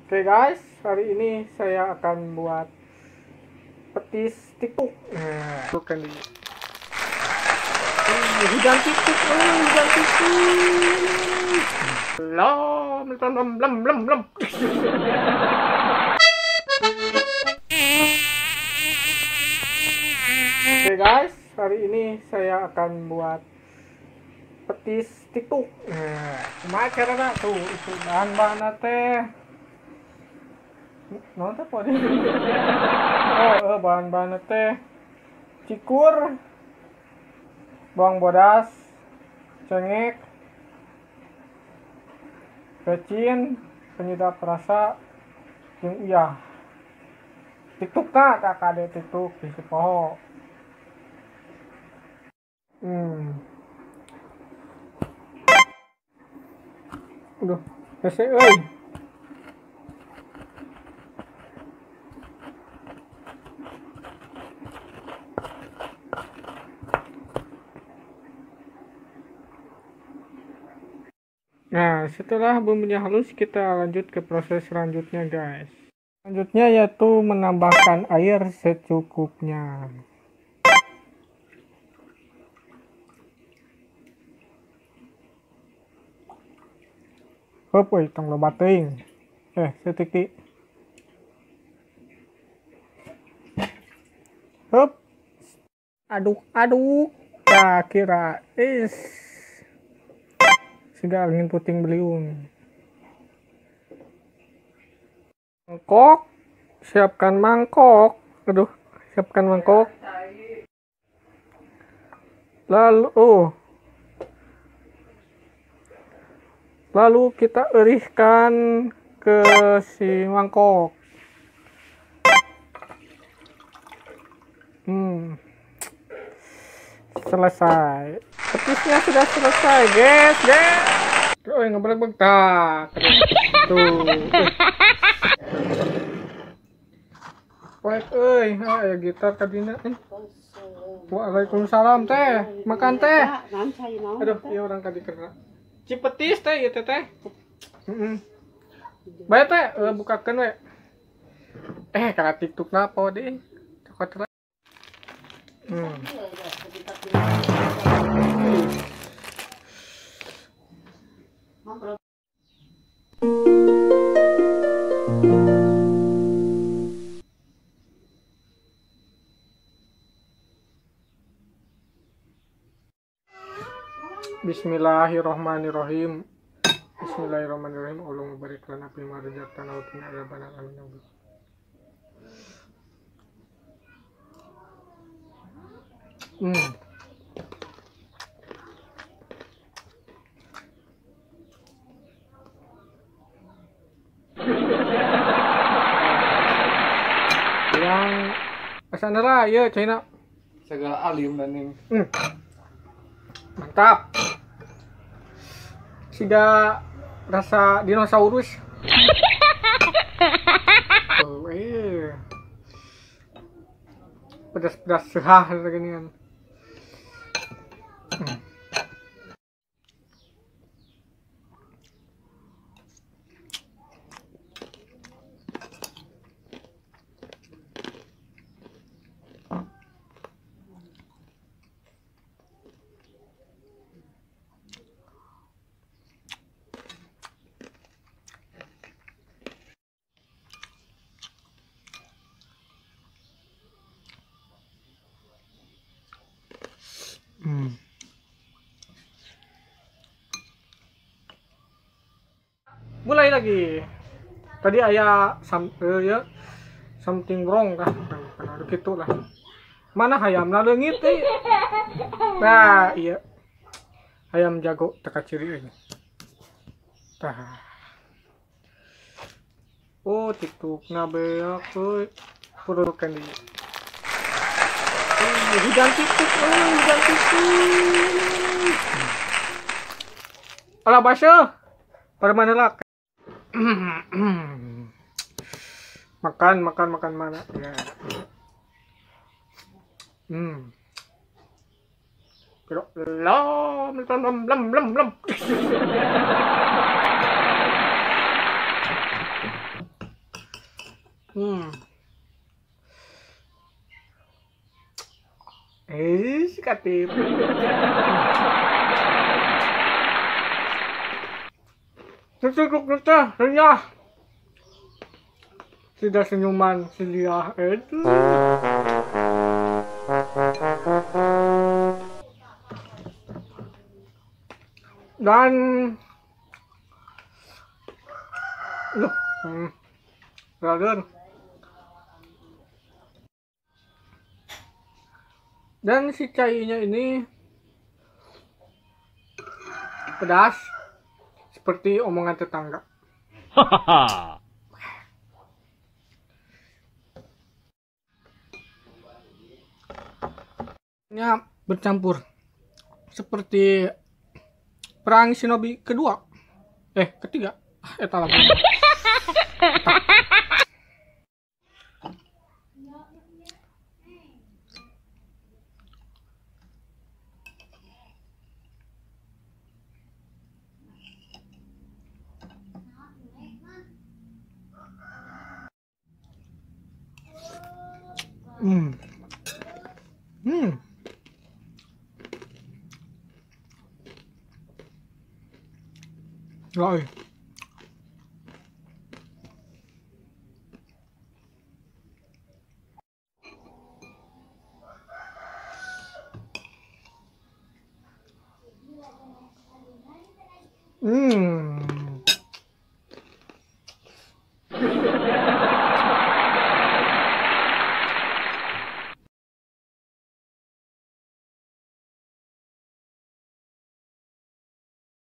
Oke guys, hari ini saya akan buat petis tiktuk. Nah, bukan di hujan tiktuk, hujan tiktuk. Lom, lom, lom, lom, lom. Oke guys, hari ini saya akan buat petis tiktuk. Nah, kumaha carana tuh itu bahan-bahanna teh. Naon teh poe? Oh, bahan-bahanna teh cikur, bawang bodas, cengek, pecin, penyedap rasa, jeung uyah. Tiktuk tah tah kade tiktuk bisi poho. Aduh, hese euy. Nah, setelah bumbunya halus, kita lanjut ke proses selanjutnya, guys. Selanjutnya yaitu menambahkan air secukupnya. Hop, euy, tong loba teuing. Saeutik. Hop. Aduk-aduk. Nah, kira is. Sudah angin puting beliung. Mangkok, siapkan mangkok. Aduh, siapkan mangkok. Lalu kita erihkan ke si mangkok. Selesai. Petisnya sudah selesai, guys, guys. Oh, ngeblek-blek tak. Tuh. Poek euy, aya gitar kadina. Waalaikumsalam teh. Makan teh. Aduh, ieu urang kadi kena. Cipetis teh ieu teh teh. Heeh. Bae teh, bukakeun we. Kana TikTok na apa deui? Cokot. Bismillahirrahmanirrahim. Bismillahirrahmanirrahim. Allahumma barik lana fi ma razaqtana wa qina adzabannar. Amin. Yang asana lah ieu China. Segala alim dan Mantap. Siga rasa dinosaurus. Oh, pedas-pedas sehah gini kan. Mulai lagi. Tadi ayah ya, something wrong kah? Gitu lah. Mana hayamna leungit euy. Nah, iya. Hayam jago teka ciri euy. Tah. Oh, tiktukna beak euy. Purukan di. Hujan tiktuk, hujan tiktuk. Alah basah. Pada mana lah? Makan, makan, makan mana? Ya. Lom, lom, lom, lom, lom. Katip. Cukup teh, renyah. Tidak senyuman si dia itu. Dan brother. Dan si cainya ini pedas seperti omongan tetangga. Nya bercampur seperti perang shinobi kedua, ketiga, eta lah. Rồi.